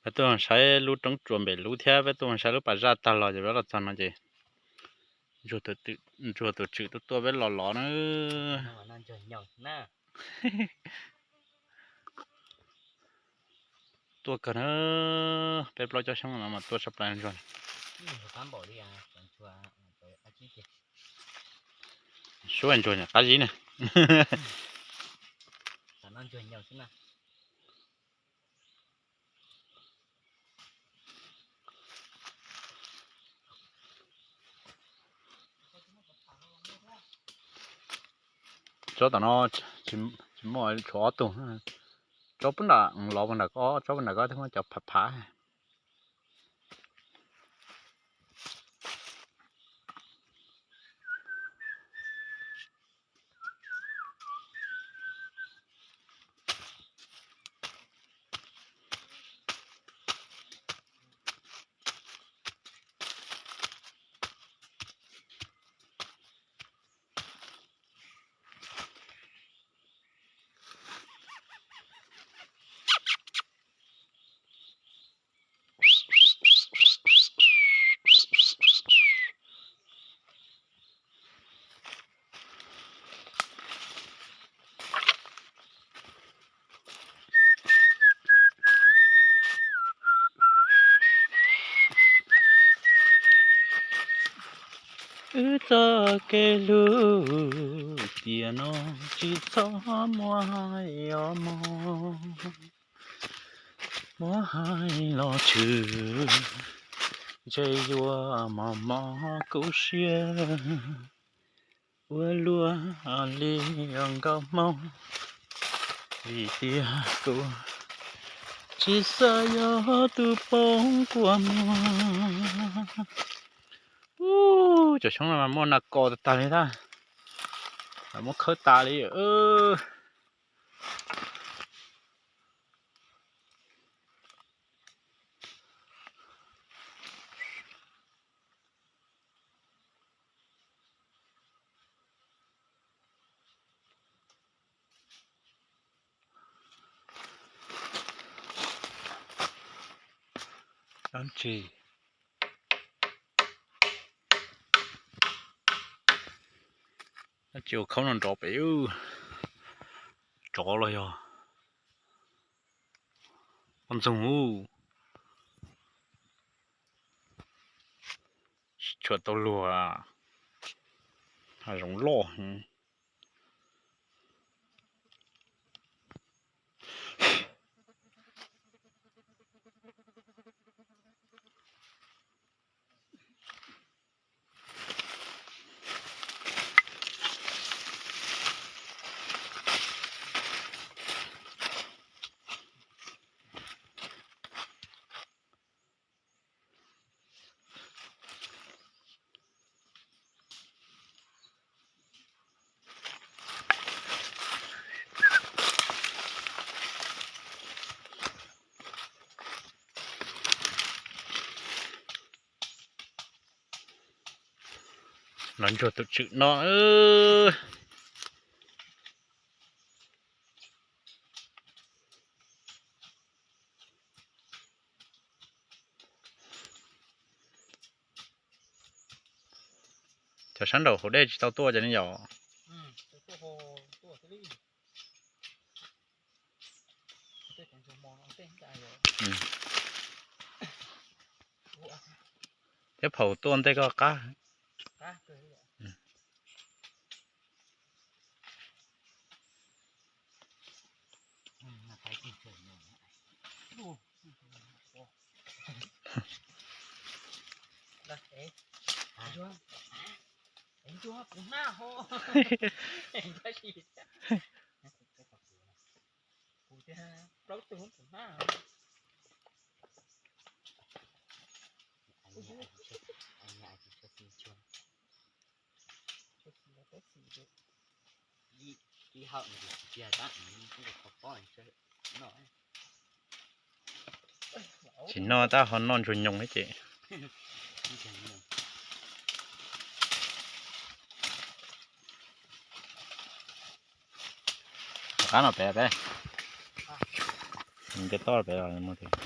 Peb tuaj saib lub roob tsuas npem lub thiab peb tuaj saib lub pas zaj tag los ces peb los txog no ces ntsuag tus tswm tuaj tuaj peb los lov na. Tuaj kawg na, peb plaub cov xyoob no mas tuaj tshaj plaws ntsuag. Suab ntsuag qab zib na. Tsob tom no tsis muaj, tshuav ob tug. Tsob pub nram los puag nram ko, tsob puag nram ko thiaj muaj cov phav phav. Wb txoj kev hlub tiam no tsis txhob muab hais os mog, muab hais los tshwm, ntshe yuav mos mos kuv siab. Ua luaj li nkauj hmoob, vim tias kuv tsis xav yog tus poob kua muag. Ub, cov xyoob no mas muaj nas kos tag tag li tab, muab khawb tas li. Dab tsi? Dab tsi ua khaub no nrov pem? Tsov los yog poj ntxoog? Tsis tshua tau luag, hav zoov loj. Los ntsuag tus tswm no. Cov sab nraum hauv dej tsis tau tuaj ces ne yom. Thiab phaum tuaj ntej koj qab. Tsis noj tab ho noj ntsuag nyoos thiab ces. Rov qab no pem peb. Nce toj pem los mus.